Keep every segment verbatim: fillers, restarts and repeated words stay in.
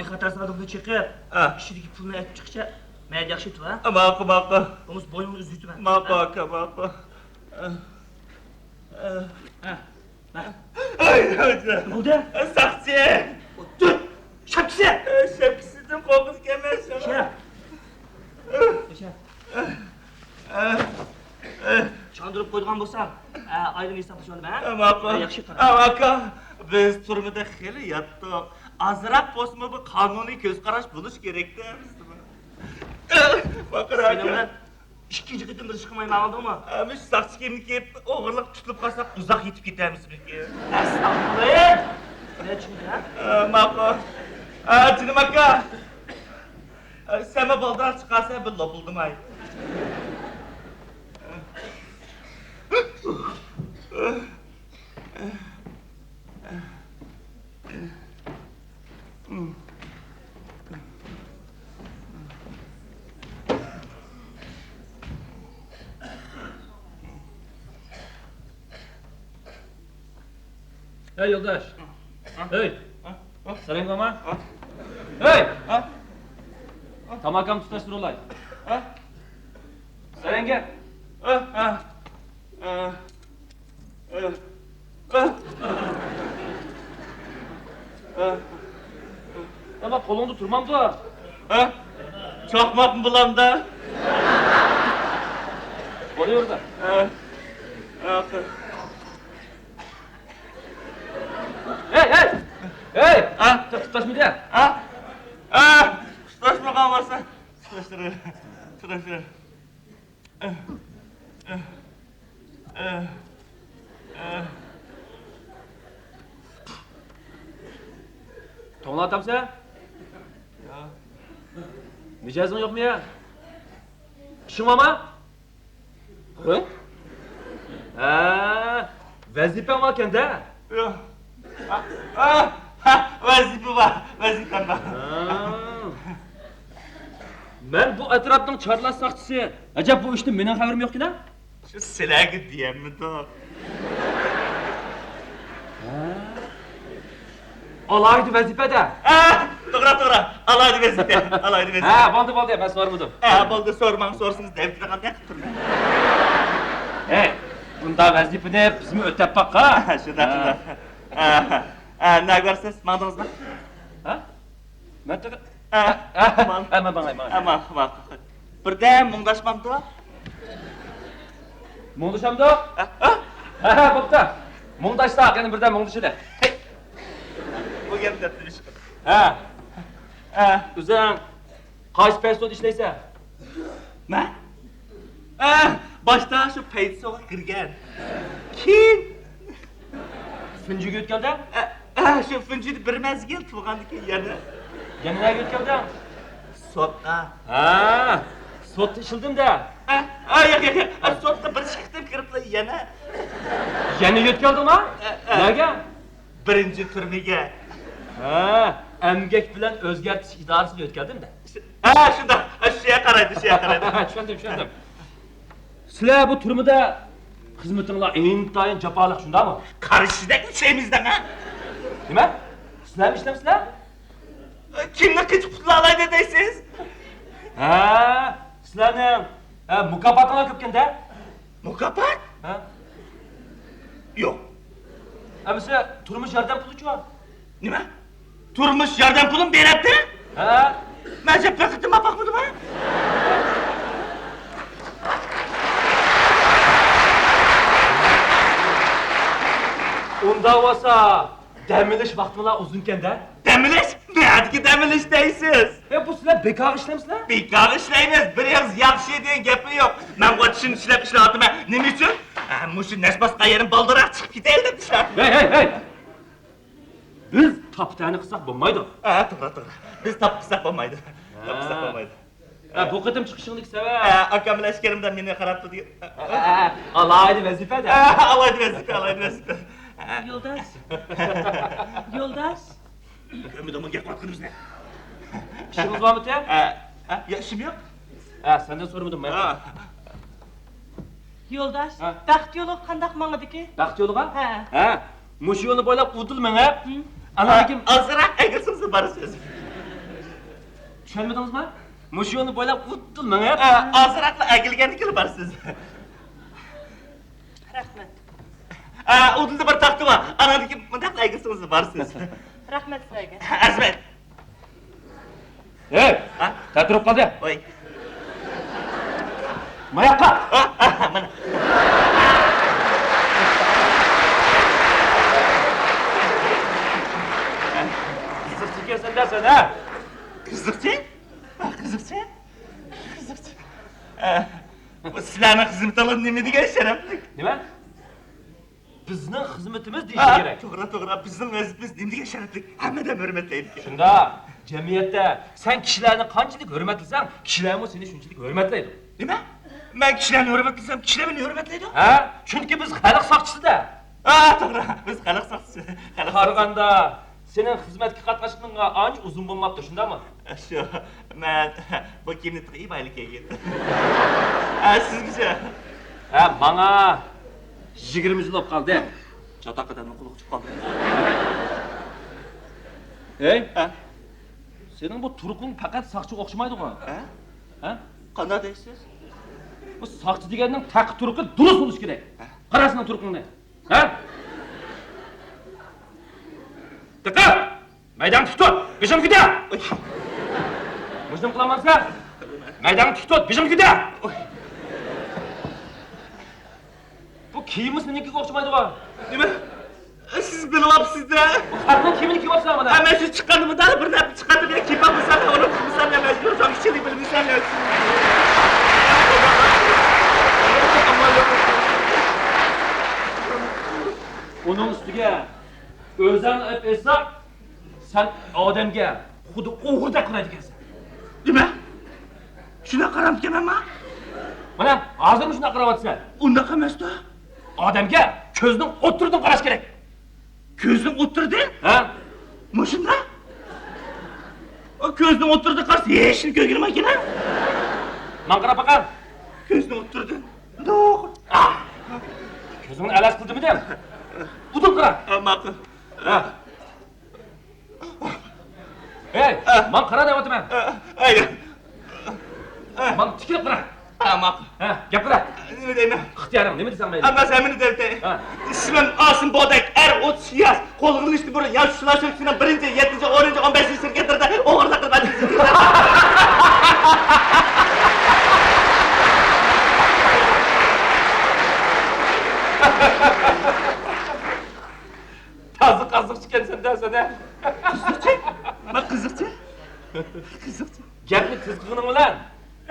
قاتار ساندۇقنى چېقىپ، ئە. ئىچىدىكى پۇلنى ئېلىپ چىققىچە مەيدە ياخشى ئېتىپ، ھە؟ ماقۇل، ماقۇل. بولمىسا بوينۇڭنى ئۈزۈۋېتىمەن. ماقۇل، ھە؟ ئاكا، ماقۇل. ئە، ئە. ھە. ئاي، ئاي. نېمە بولدى؟ ساقچى! تۇر! شاپكىسى! شاپكىسىدىن قورقىدىكەنمەن شۇڭا. شە. شە. چاندۇرۇپ قويىدىغان بولساڭ، ئايرىم ھېسابلىشىۋالىمەن، ھە؟ ماقۇل. ياخشى قارا. ئاكا، بىز تۈرمىدە خېلى ياتتۇق. ئازراق بولسىمۇ بۇ قانۇنىي كۆز قاراش بولۇشى كېرەك-دە. ماقۇل، ئاكا. سېنىڭ بىلەن ئىككىنچى قېتىم بىر ئىش قىلمايمەن، ئاڭلىدىڭمۇ؟ مۇشۇ ساقچى كىيىمنى كىيىپ ئوغرىلىق تۇتۇلۇپ قالساق ئۇزاق يېتىپ كېتەرمىز بەلكىم. ئەستەغپۇرۇللا! نە چۈشەندىڭ، ھە؟ ماقۇل. جېنىم ئاكا. سەنمۇ بالدۇرراق چىقارسەن، بىر لوپۇلدىماي. ھەي، يولداش. ھە؟ ھەي! ھە؟ ھە؟ سەرەڭگە بارما؟ ھە؟ ھەي! ھە؟ تاماكامنى تۇتاشتۇرۇۋالاي. ھە؟ سەرەڭگە! ھە؟ ھە؟ ھە؟ ھە؟ ھە؟ ھە؟ ئەمما قولۇڭدا تۇرمامدۇ؟ ھە؟ چاقماقمۇ بۇلامدا؟ بولۇۋېرىدۇ. ھە؟ ھە؟ ھەي، ھەي! ھەي! ھە؟ تۇتاشمىدى. ھە؟ ھە؟ تۇتاشمىغان بولسا، تۇتاشتۇرۇۋېرىڭ. تۇتاشتۇرۇۋېرىڭ. توڭلاتامسەن؟ ياق. مىجەزىڭ يوقمۇ يا؟ ئىشىڭ بارمۇ؟ ھە؟ ھە، ۋەزىپەڭ باركەن-دە؟ ياق. ھە، ھە، ھە، ۋەزىپە بار، ۋەزىپەم بار. ھە. مەن بۇ ئەتراپنىڭ چارلاش ساقچىسى. ئەجەب، بۇ ئىشتىن مېنىڭ خەۋىرىم يوقكىنە؟ شۇ سىلەرگە دېيەلمىدۇق. ھە. ئالاھىدە ۋەزىپە-دە. ھە، توغرا، توغرا. ئالاھىدە ۋەزىپە، ئالاھىدە ۋەزىپە. ھە، بولدى، بولدى، مەن سورىمىدىم. ھە، بولدى، سورىماڭ، سورىسىڭىز دەۋېتىدىغاندەك قىلىپ تۇرىمەن. ھەي، بۇنداق ۋەزىپىنى بىزمۇ ئۆتەپ باققان. شۇنداق، ھە. شۇنداق. ھە، ھە، نەگە بارىسىز؟ ماڭدىڭىزمۇ؟ ھە؟ مەن تېخى ھە، ھە، ھە، ماڭ. ھە، ماڭاي، ماڭاي. ھە، ماڭ، ماڭ. بىردەم مۇڭداشمامدۇ؟ مۇڭدىشامدۇ؟ ھە، ھە. ھە، ھە، بوپتۇ. مۇڭداشساق، يەنە بىردەم مۇڭدىشىلى. بۇ گەپ دەپتىن ئىش. ھە. ھە. ئۆزۈڭ قايسى پەيسودا ئىشلەيسەن؟ مەن؟ ھە، باشتا شۇ پەيسوغا كىرگەن. كېيىن فىنجىگە ئۆتكەلدىڭ؟ ئە، ئە، شۇ فىنجىدە بىر مەزگىل، تۇرغاندىن كېيىن يەنە. يەنە نەگە ئۆتكەلدىڭ؟ سوتقا. ھە، سوتتا ئىشلىدىم-دە. ئە، ئە، ياق، ياق، ياق. ئە، سوتقا بىر ئىككى قېتىم كىرىپلا يەنە. يەنە يۆتكەلدىڭما؟ ئە، ئە. نەگە؟ بىرىنچى تۈرمىگە. ھە، ئەمگەك بىلەن ئۆزگەرتىش ئىدارىسىگە يۆتكەلدىم-دە. ھە، شۇنداق. شۇ يەرگە قارايدۇ، شۇ يەرگە قارايدۇ. چۈشەندىم، چۈشەندىم. سىلەر بۇ تۈرمىدە خىزمىتىڭلار ئىنتايىن جاپالىق، شۇنداقمۇ؟ قارىشىدەك ئىشلەيمىز دەڭ، ھە؟ نېمە؟ سىلەرمۇ ئىشلەمسىلەر؟ كىمنى قېچىپ قۇتۇلالايدۇ دەيسىز؟ ھە، سىلەرنىڭ، ھە، مۇكاپاتىڭلار كۆپكەن-دە؟ مۇكاپات؟ ھە؟ يوق. ئەمىسە تۇرمۇش ياردەم پۇلىچۇ؟ نېمە؟ تۇرمۇش ياردەم پۇلىمۇ بېرەتتى؟ ھە؟ مەن شۇ بىر قېتىم باقمىدىم ھە؟ ئۇنداق بولسا، دەم ئېلىش ۋاقتىڭلار ئۇزۇنكەن-دە؟ دەم ئېلىش؟ نەدىكى دەم ئېلىش دەيسىز؟ ئە، بۇ سىلەر بىكارغا ئىشلەمسىلەر؟ بىكارغا ئىشلەيمىز، بىر ئېغىز ياخشى دېگەن گەپمۇ يوق. مەن بۇ چىشىمنى چىشلەپ ئىشلەۋاتىمەن. نېمە ئۈچۈن؟ ئە، مۇشۇ نەس باسقان يېرىم بالدۇرراق چىقىپ كېتەيلى دەپ ئىشلەۋاتىمەن. ھەي، ھەي، ھەي! بىز تاپا-تەنە قىلساق بولمايدۇ. ھە، توغرا، توغرا. بىز تاپا قىلساق بولمايدۇ. تاپا قىلساق بولمايدۇ. ھە، بۇ قېتىم چىقىشىڭدىكى سەۋەب؟ ھە، ئاكام بىلەن ئەسكەرىم دە مېنى قاراپ تۇردى. ھە، ھە، ھە، ئالاھىدە ۋەزىپە دە. ھە، ئالاھىدە ۋەزىپە، ئالاھىدە ۋەزىپە. ھە. يولداش. يولداش. كۆرمىدىڭمۇ گەپ قىلىۋاتقىنىمىزنى؟ ئىشىڭىز بارمىكەن؟ ھە، ھە، يا، ئىشىم يوق. ھە، سەندىن سورىمىدىم مەن. ھە. يولداش، ھە؟ بەخت يولىغا قانداق ماڭىدىكى؟ بەخت يولىغا؟ ھە. ھە، مۇشۇ يولنى بويلاپ ئۇدۇل مېڭىپ، ھىم. ئاندىن كېيىن ئازراق ئەگىلسىڭىز بارىسىز. چۈشەنمىدىڭىزمۇ؟ مۇشۇ يولنى بويلاپ ئۇدۇل مېڭىپ، ئە، ئازراقلا ئەگىلگەندىكىلا بارىسىز. رەھمەت. ئە، ئۇدۇلدا بىر تاختا بار. ئاناندىكى مۇنداقلا ئەگىلسىڭىز بارىسىز. رەھمەت سىلەرگە. ئەرزىمەن. ھەي! ھە؟ تەتۈرۈپ قالدى. ۋاي. ماياققا! ھە، ھە، ھە، مانا. قىزىقچى ئىكەنسەن-دە سەن، ھە؟ قىزىقچى؟ ھە، قىزىقچى؟ قىزىقچى. ئە، بۇ سىلەرنىڭ خىزمىتىڭلار نېمە دېگەن شەرەپلىك؟ نېمە؟ بىزنىڭ خىزمىتىمىز دېيىشى كېرەك. توغرا، توغرا. بىزنىڭ ۋەزىپىمىز نېمە دېگەن شەرەپلىك. ھەممە ئادەم ھۆرمەتلەيدىكەن. شۇنداق. جەمئىيەتتە سەن كىشىلەرنى قانچىلىك ھۆرمەتلىسەڭ، كىشىلەرمۇ سېنى شۇنچىلىك ھۆرمەتلەيدۇ. نېمە؟ مەن كىشىلەرنى ھۆرمەتلىسەم، كىشىلەر مېنى ھۆرمەتلەيدۇ؟ ھە؟ چۈنكى بىز خەلق ساقچىسى-دە. ھە، توغرا. بىز خەلق ساقچىسى. خەلق ساقچىسى. قارىغاندا، سېنىڭ خىزمەتكە قاتناشقىنىڭغا ئانچە ئۇزۇن بولماپتۇ، شۇنداقمۇ؟ شۇ، مەن بۇ كىيىمنى تېخى ئىبايىلى كىيگەن. ھە، سىزگىچە؟ ھە، ماڭا يىگىرمە يىل بولۇپ قالدى. چاتاق ئادەمنىڭ قۇلىقى چىقىپ قالدى. ھەي، ھە؟ سېنىڭ بۇ تۇرقۇڭ پەقەت ساقچىغا ئوخشىمايدىغۇ؟ ھە؟ ھە؟ قانداق دەيسىز؟ بۇ ساقچى دېگەننىڭ تەقى تۇرقى دۇرۇس بولۇشى كېرەك. ھە؟ قارا سېنىڭ تۇرقۇڭنى. ھە؟ دىققەت! مەيدانغا تىك تۇت! بېشىڭنى كۆتەر! ئۇي. مۇشۇنى قىلالمامسەن؟ مەيدانغا تىك تۇت! بېشىڭنى كۆتەر! ئۇي. بۇ كىيىمى سېنىڭكىگە ئوخشىمايدىغۇ؟ نېمە؟ سىز بىلىۋاپسىز-دە! بۇ خەقنىڭ كىيىمىنى كىيىۋاپسەن مانا! ھە، مەن شۇ چىققاندا مۇنداق بىر نەرسە چىققاندا مەن كىيىپ باقمىسام، ئۇنى قىلمىسام، مەن شۇ ساڭ كىشىلىك بىلمىسەم، مەن. ئۇنىڭ ئۈستىگە ئۆزۈڭ ئېيتساق، سەن ئادەمگە خۇددى ئوغرىدەك قارايدىكەنسەن. نېمە؟ شۇنداق قارامدىكەنمەنما؟ مانا، ھازىرمۇ شۇنداق قاراۋاتىسەن. ئۇنداق ئەمەستۇ. ئادەمگە كۆزنىڭ ئوتتۇرىدىن قاراش كېرەك. كۆزنىڭ ئوتتۇرىدىن؟ ھە؟ مۇشۇنداق؟ ئۇ كۆزنىڭ ئوتتۇرىدىن قارىسا ھېچنېمە كۆرگىلى بولمايدىكەن-ھە؟ ماڭا قاراپ باقە. كۆزنىڭ ئوتتۇرىدىن. مۇنداق. ئاھ! كۆزۈڭنى ئەلەس قىل دېمىدىم. ئۇدۇل قارا. ھە، ماقۇل. ھە. ھەي، ئە. ماڭا قارا دەۋاتىمەن. ئە، ئەيلە. ئە. ماڭا تىكىلىپ قارا. ئە، ماقۇل. ھە، گەپ قىلە. نېمە دەيمەن؟ ئىختىيارىڭ، نېمە دېسەڭ مەيلى. ئەمما سەن مېنى دەۋېتەي. ھە. ئىسمىم ئاسىم بودەك، ئەر ئوتتۇز ياش. قولغا ئېلىشتىن بۇرۇن ياش ئۇسسۇلار شىركىتىنىڭ بىرىنچى، يەتتىنچى، ئونىنچى، ئون بەشىنچى شىركەتلىرىدە ئوغرىلىق قىلىپ ئەتىزدىن. تازا قازىقچى ئىكەنسەن-دە سەن، ھە؟ قىزىقچى؟ مەن قىزىقچى؟ قىزىقچى. گەپنى تېز قىلغىنىڭ بىلەن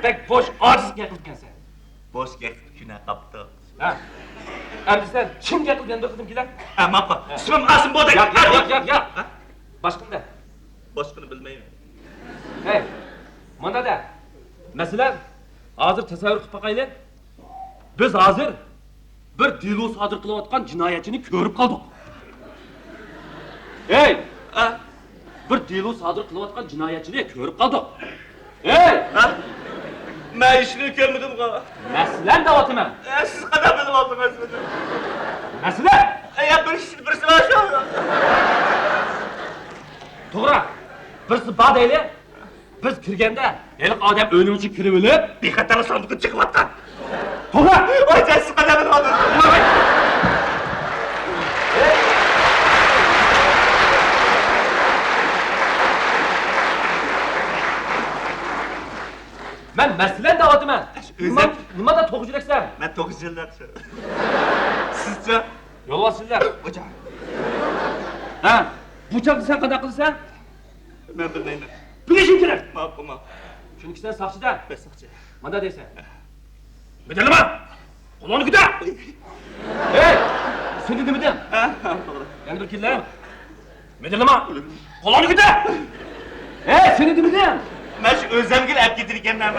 بەك بوش، ئاجىز گەپ قىلىدىكەنسەن. بوش گەپ قىلىپ كۈنە قاپتۇ. ھە. ئەمدى سەن چىن گەپ قىلىپ يەنە بىر قېتىم كېلە. ھە، ماقۇل. ھە. ئىسمىم ئاسىم بودەك. ياق، ياق، ياق، ياق، ياق. ھە؟ باشقىنى دە. باشقىنى بىلمەيمەن. ھەي، مانا دە. مەسىلەن، ھازىر تەسەۋۋۇر قىلىپ باقايلى. بىز ھازىر بىر دېلو سادىر قىلىۋاتقان جىنايەتچىنى كۆرۈپ قالدۇق. ھەي! ئە؟ بىر دېلو سادىر قىلىۋاتقان جىنايەتچىنى كۆرۈپ قالدۇق. ھەي! ئە؟ مەن ھېچنېمە كۆرمىدىمغۇ. مەسىلەن دەۋاتىمەن. ئە، سىز قانداق بىلىپ ئالدىڭىز بۇنى؟ مەسىلەن؟ ئە، يا، بىر ئىش، بىرسى بار شۇ. توغرا. بىرسى بار دەيلى. بىز كىرگەندە ھېلىقى ئادەم ئۆينىڭ ئىچىگە كىرىۋېلىپ، بىخەتەرلىك ساندۇقىدىن چىقىۋاتقان. توغرا! ۋاي، جايسىز قەدەمنى ئالدىم. مەن مەسىلەن دەۋاتىمەن. ئۆزۈم. نېمە، نېمادا توغرا يۈرەكسەن؟ مەن توغرا يۈرەك. سىزچە؟ يولۋاس سىلەر. ھوجام. ھە، بۇ چاغدا سەن قانداق قىلىسەن؟ مەن بىلمەيمەن. بىلىشىڭ كېرەك. ماقۇل، ماقۇل. چۈنكى سەن ساقچى-دە. مەن ساقچى. مانداق دەيسەن. مىدىرلىما! قولۇڭنى كۆتەر! ھەي! سېنى دېمىدىم. ھە، ھە، توغرا. يەنە بىر كېلە. مىدىرلىما! قولۇڭنى كۆتەر! ھەي، سېنى دېمىدىم. مەن شۇ ئۆزەمگىلا ئەپ كېتىدىكەنمەن.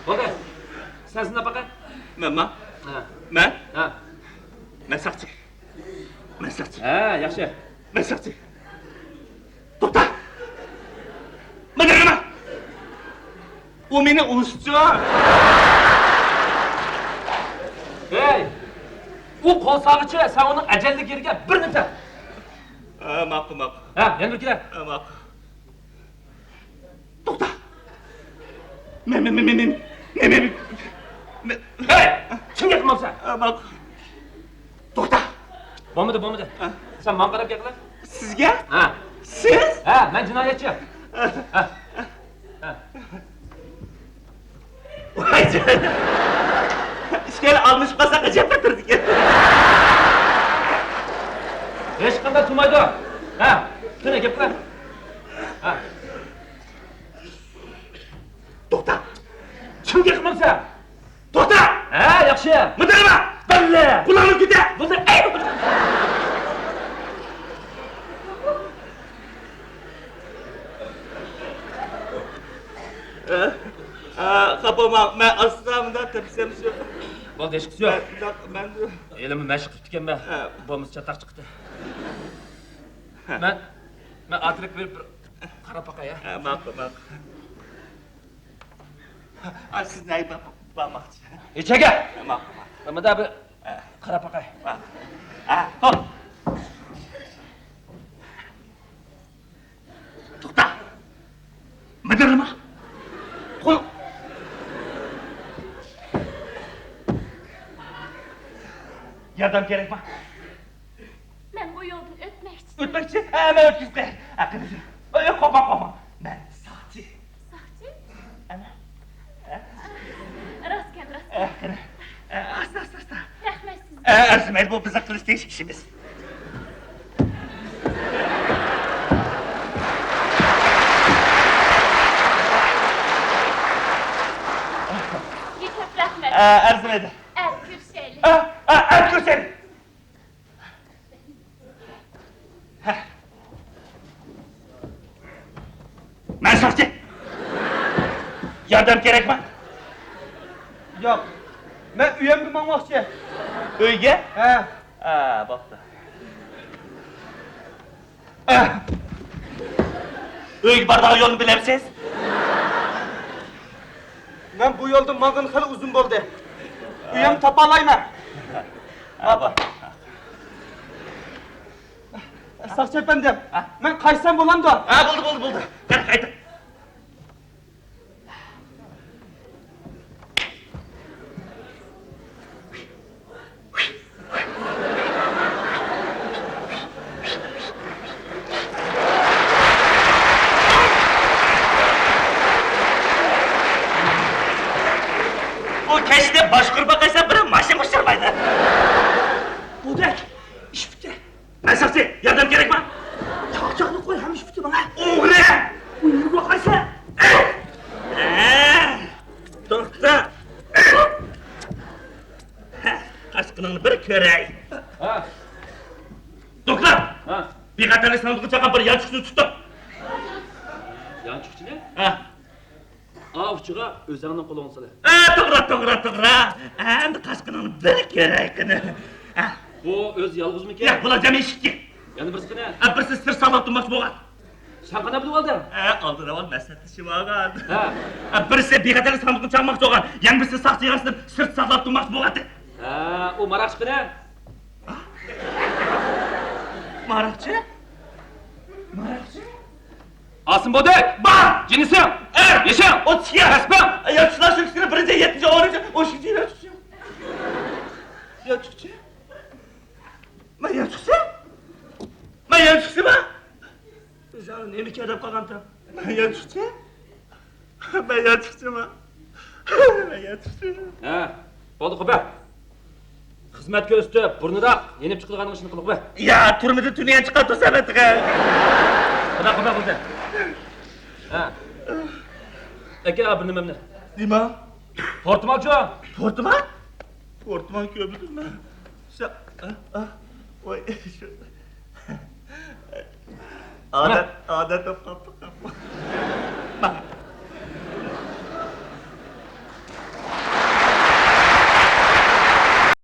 بولدى. سەن سىناپ باقە. مەنما؟ ھە. مەن؟ ھە. مەن ساقچى. مەن ساقچى. ھە، ياخشى. مەن ساقچى. توختا! مانا نېمە؟ ئۇ مېنى ئۇرۇشچى. ھەي! قول سالغۇچە سەن ئۇنىڭ ئەجەللىك يېرىگە بىرنى تەپ. ھە، ماقۇل، ماقۇل. ھە، يەنە بىر كېلە. ھە، ماقۇل. توختا! مەن، مەن، مەن، مەن، مەن، مەن، مەن، مەن. ھەي! كىمگە قىلمامسەن؟ ھە، ماقۇل. توختا! بولمىدى، بولمىدى. ھە. سەن ماڭا قاراپ گەپ قىلە. سىزگە؟ ھە. سىز؟ ھە، مەن جىنايەتچى. ھە. ھە. ھە. ۋاي جان. ئىككىلى ئالمىشىپ قالساق ئەجەب باتۇردىكەن. ھېچقانداق تۇمايدۇ. ھە، قېنى گەپ قىلە. ھە. توختا. كىمگە قىلمامسەن؟ توختا! ھە، ياخشى. مىدىرلىما! بىللە! قۇلاقنى كۆتەر! بولدى، ئەي! ئە، ئە، خاپا بولماڭ، مەن ئاستا مۇنداق تەپسەم شۇ. بولدى، ھېچقىسى يوق. مەن مۇنداق، مەن ھېلىمۇ مەشىق قىپتىكەنمەن. ھە. بولمىسا چاتاق چىقتى. ھە. مەن، مەن ئاتىرىپ بېرىپ بىر قاراپ باقاي، ھە. ھە، ماقۇل، ماقۇل. ئا، سىز نەگە بار-، بارماقچى؟ ئىچەرگە. ماقۇل، ماقۇل. مانا بىر قاراپ باقاي. ھە. ھە. توپ. توختا. مىدىرلىما. قول. ياردەم كېرەكمۇ؟ مەن بۇ يولدىن ئۆتمەكچى. ئۆتمەكچى؟ ھە، مەن ئۆتكۈزۈپ قوياي. ھە، قېنى. ئۆي، قورقما، قورقما. مەن ساقچى. ساقچى؟ ئەنە. ھە؟ راستكەن، راستكەن. ھە، قېنى. ھە، ئاستا، ئاستا، ئاستا. رەھمەت سىزگە. ھە، ئەرزىمەيدۇ، بۇ بىزنىڭ قىلىش تېگىشلىك ئىشىمىز. سىزگە كۆپ رەھمەت. ھە، ئەرزىمەيدۇ. ئەر كۆرۈشەيلى. ھە، ھە، ئەر كۆرۈشەيلى. ھە. مەن ساقچى. ياردەم كېرەكمۇ؟ ياق. مەن ئۆيۈمگە ماڭماقچى. ئۆيگە؟ ھە. ھە، بوپتۇ. ھە. ئۆيگە بارىدىغان يولنى بىلەمسىز؟ مەن بۇ يولدا ماڭغىنى خېلى ئۇزۇن بولدى. ئۆيۈمنى تاپالايمەن. ھە، بار. ساقچى ئەپەندىم، ھە؟ مەن قايتسام بولامدۇ؟ ھە، بولدى، بولدى، بولدى. قېنى، قايتىڭ. ئۇ كەچتە باشقۇرۇپ باقايسەن، بىر ماشىنا ئۇچۇرمايدۇ. بۇدەك، ئىش پۈتتى. مەن ساقچى، ياردەم كېرەكمۇ؟ چاقچاقنى قوي، ھەممە ئىش پۈتتى ماڭا. ئوغرى! ئۇيغۇرغا قايسى؟ توختا! قاچقىنىڭنى بىر كۆرەي. ھە. دوكلات! ھە. بىخەتەرلىك ساندۇقىغا چالغان بىر يانچۇقچىنى تۇتتۇم. يانچۇقچىنى؟ ھە. ئا، ئۇچىغا ئۆزەڭنىڭ قولۇڭنى سالە. ئە، توغرا، توغرا، توغرا. ئەمدى قاچقىنىڭنى بىر كۆرەي قېنى. ئە. بۇ ئۆزى يالغۇزمىكەن؟ ياق، بۇلار جەمئىي ئىككى. يەنە بىرسى قېنى؟ ئە، بىرسى سىرت ساقلاپ تۇرماقچى بولغان. سەن قانداق بىلىۋالدىڭ؟ ئە، ئالدىن ئاۋۋال مەسلىھەتلىشىۋالغان. ھە. ئە، بىرسى بىخەتەرلىك ساندۇقىنى چالماقچى بولغان، يەنە بىرسى ساقچى يىغىشتىن سىرت ساقلاپ تۇرماقچى بولغانتى. ھە، ئۇ ماراقچى قېنى؟ ماراقچى؟ ماراقچى؟ ئاسىم بودەك! بار! جىنسىڭ! ئەر! يېشىڭ! ئوتتۇز ئىككى! كەسپىڭ! يانچۇقچىلار شىركىتىنىڭ بىرىنچى، يەتتىنچى، ئونىنچى، ئون ئىككىنچى يانچۇقچى. يانچۇقچى. مەن يانچۇقچى؟ مەن يانچۇقچىمەن؟ ئۆزۈڭنى نېمە كەدەپ قالغانتىڭ؟ مەن يانچۇقچى؟ مەن يانچۇقچىمەن. مەن يانچۇقچىمەن. ھە، بولدى، قوپە. خىزمەت كۆرسىتىپ، بۇرنىراق يېنىپ چىقىدىغان ئىشنى قىلغۇ. يا، تۈرمىدە تۈنۈگۈن چىققان توسامەتتىغە. قوپە، قوپە، قوپە. ھە. ئەكە، بىر نېمەمنى. نېمە؟ پورتمالچۇ. پورتمال؟ پورتمال كۆرمىدىم مەن. شۇ، ئا، ئا، ۋاي، شۇ. ئادەت، ئادەت بولۇپ قاپتۇ.